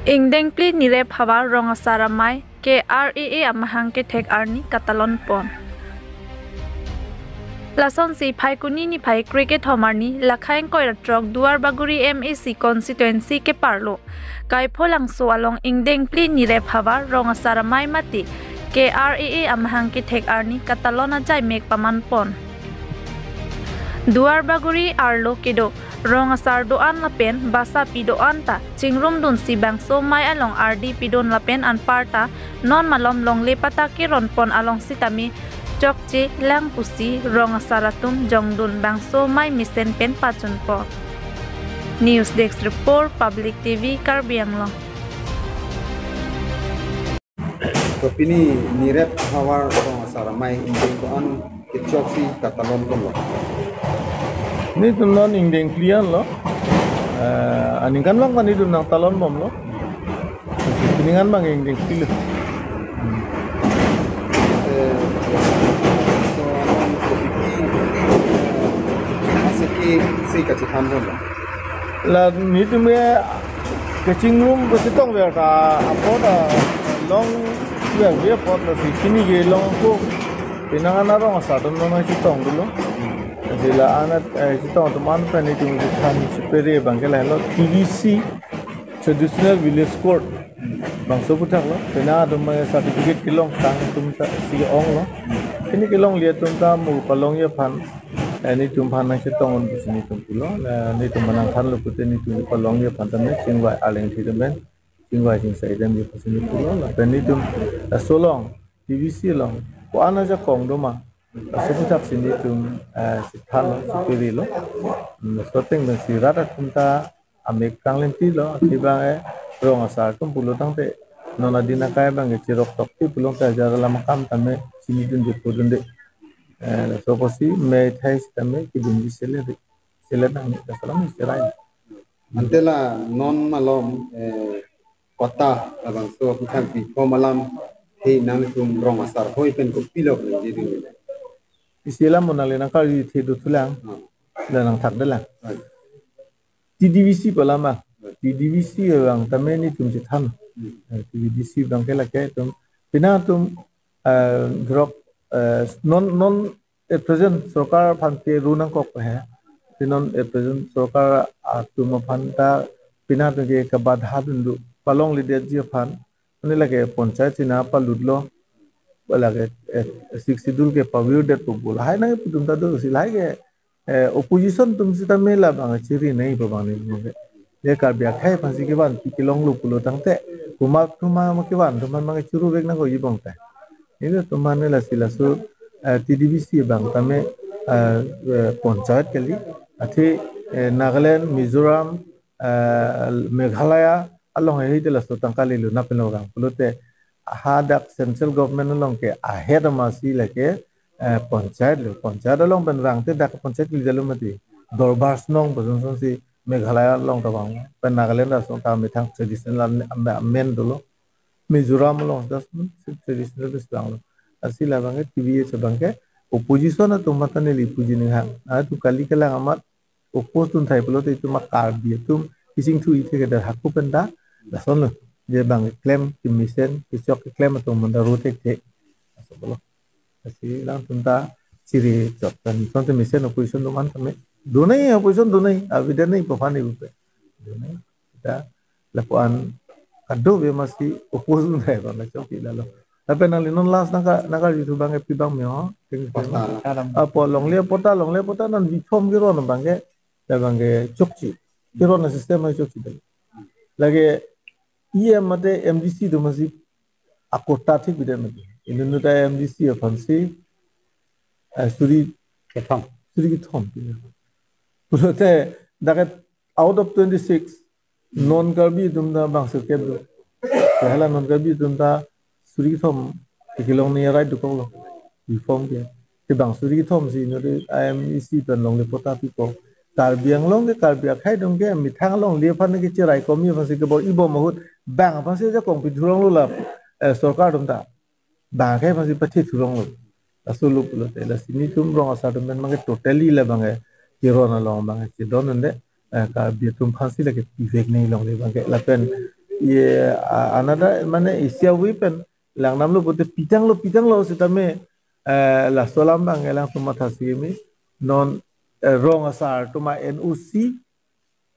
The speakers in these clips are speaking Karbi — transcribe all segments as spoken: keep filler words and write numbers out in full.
Ingdeng phli nirep havar rong asar amei K R A A amahang kethek arni katalon pon. Lasonsi Phaikuni niphai krekethom arni Lakha ingkoi ra throk Duarbagori M A C constituency keparlo Kaipholangso along ingdeng phli nirep havar rong asar amei mate K R A A amahang kethek arni katalon ajai mek paman pon. Duarbagori arlo kedo rong asar do-an lapen basapi do-an ta chingrumdunsi bangso amei along ardi pidun lapen anparta non malom longle patta keron pon along sitame chokche lang pusi rong asar atum jongdun bangso amei mesen pen pachun pon. News Desk Report, Public T V, Karbi Anglong. To pini nirep havar rong asar amei ingdeng do-an kechoksi katalon ponlo. Nelitum non ingdeng phli anlo. Eh, aningkanvang ta nelitum nangtalon bomlo. Pini anvang ingdeng phli lo. Eh, so, anong kopiki, eh, ase ke, si kachethan ponlo. La nelitum ke kachingrum kachetongver ta apot ta longverve apot lasi pini kelong ko penang an arong asar atum non chetongdunlo. Jila anat, eh, chetong atum an pen nelitum chethan chepere abangke lahelo T V C, Traditional Village Court, bangso aphuthak lo. Penang atum certificate kelongtang atum ta si onglo. Pini kelongle atum ta mo palongji aphan, eh, nelitum aphan nangchetong un pusi nelitum pulo. Eh, nelitum aphan nangthanlo pute nelitum palongji aphan tame chingvai arleng thi tame chingvai chingsai damji pusi nelitum pulo. Lapen nelitum, eh, laso along T V C along ko-an ajakong doma, laso aphuthak si nelitum, eh, chethanlo, cheperelo. Hmm, laso ateng pensi rat atum ta amek kanglen tilo, athe abang, eh, rong asar atum pulo tangte non adin akai abangke cherok tokte pulo tangte ajat alam akam tame chinidunde pudunde. Eh, laso apotsi mei thai sitame kedunji selet, selet nang laso alam cherai. Ante la non malom, eh, patta labangso aphuthak bithom alam he nangtum rong asar ahoi pen kopilo nangji dun. Isi alam mo nangli nangkarjuthe dothulang. Hmm. La nangthakdelang. Hmm. T D V C pu alam ah. T D V C abang tame nelitum chethan. Hmm. Eh, T D V C abangke lake atum, penang atum, eh, drok, eh, non, non at present sorkar aphan ke ru nangkok he. Te non at present sorkar atum aphan ta penang atum ke kabadha dundu, palongledetji aphan. Mane lake panchayat si nangpalutlo. Lake, eh, Sixth Schedule ke pavirdet pu bula. Lahai nangputum ta dosi lahai ke, eh, opposition atum sitame labang chiri nangji pu abang neli mane. Ye Karbi akhei aphansi kevan pi kelonglo pulo tangte, komat atum ma kevan atum ma chiruvek nangkokji abang ta. Nelitum mane lasi laso, eh, T D V C abang tame, eh, eh, panchayat kali. Athe, eh, Nagaland, Mizoram, eh, Meghalaya along he te laso tangka lelo na penlo rang pulote hadak central government along ke ahet amatsi lake, eh, panchayat lo, panchayat along pen rang te dak panchayat kali jalo mati. Dorbar Shnong pu asonsi Meghalaya along ta vang, pen Nagaland asong ta methang traditional an-, an-, amen dolo. Mizoram along ta traditional bes vanglo. Lasi labangke T V S abangke opposition atum mata neli puji ning hang. Atum kali kelang amat oppose dun thai pulote itum a Karbi atum kising thu ithe ke dar haku pen ta, lason lo. Je abang keklem kemesen kechok keklem atum manda ro thekthe. Lason lo. Lasi alangtum ta chiri chok tan sonte mesen opposition atum an tame. Donai opposition donai, avedetnei pu aphan ibupe. Donai. Ta lapuan kadokave amatsi oppose dun thai abang kachokche lalo. Lapen nangli non last nangka, nangkarjuthu abangke pi abang me ho. Patta. Apo longle patta, longle patta non bithom keron abangke, labangke chokche. Keron asystem hai chokche dali. Lake E M mate M D C atum amatsi akotta thik bidet mati. Inut ta M D C aphansi, eh, suri kethom. Suri kethom. Pulote dak out of twenty-six, non Karbi atum ta bangso kep do. Hala non Karbi atum ta suri kethom kelong ni right dokoklo. Reform ke. Te bang suri kethom si inut I M E C pen longle patta pipo. Karbi Anglong ke Karbi akhei atum ke methang alongle aphan kecherai komji aphansi kebor-ibom ahut bang aphansi ajakong pithuronglo la, eh, sorkar atum ta. Bang akhei aphansi pathithuronglo. Laso lo pulote lasi nelitum rong asar atum pen abangke totally labangke keron along abangke chedon unde, eh, Karbi atum aphansi lake piveknei longle abangke lapen ye, a-, another mane isi avi pen langdamlo pute pitanglo, pitanglo sitame, eh, laso alam abang elangtum mathasi kimi non, eh, rong asar atum a-N O C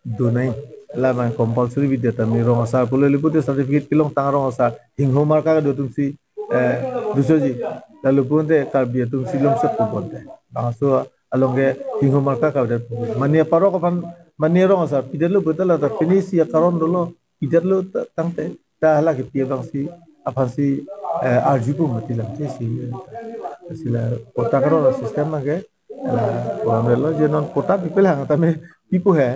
donai. La abang compulsory bidya tame rong asar pulo le pute certificate kelongtang rong asar hingho marka kedo atumsi, eh, dusoji. Lalu pute Karbi atumsi lomsot pu bonte. Bangso along ke hingho marka kavedet pu. Mane parok aphan mane rong asar pidetlo pute la ta pini isi akaron dolo pidetlo ta tangte ta hala kepi abangsi aphansi, eh, arju pu mati lang si si. Si la patta karon system abang ke, eh, program lo je non patta people hang tame pipo he.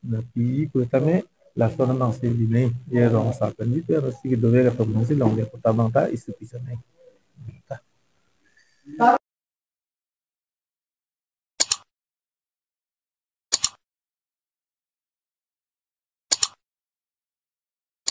Na pipo tame lason abangsi di nai. Ye rong asar pen di tu si kedo ave atum abangsi longle patta abang ta issue pisa nai.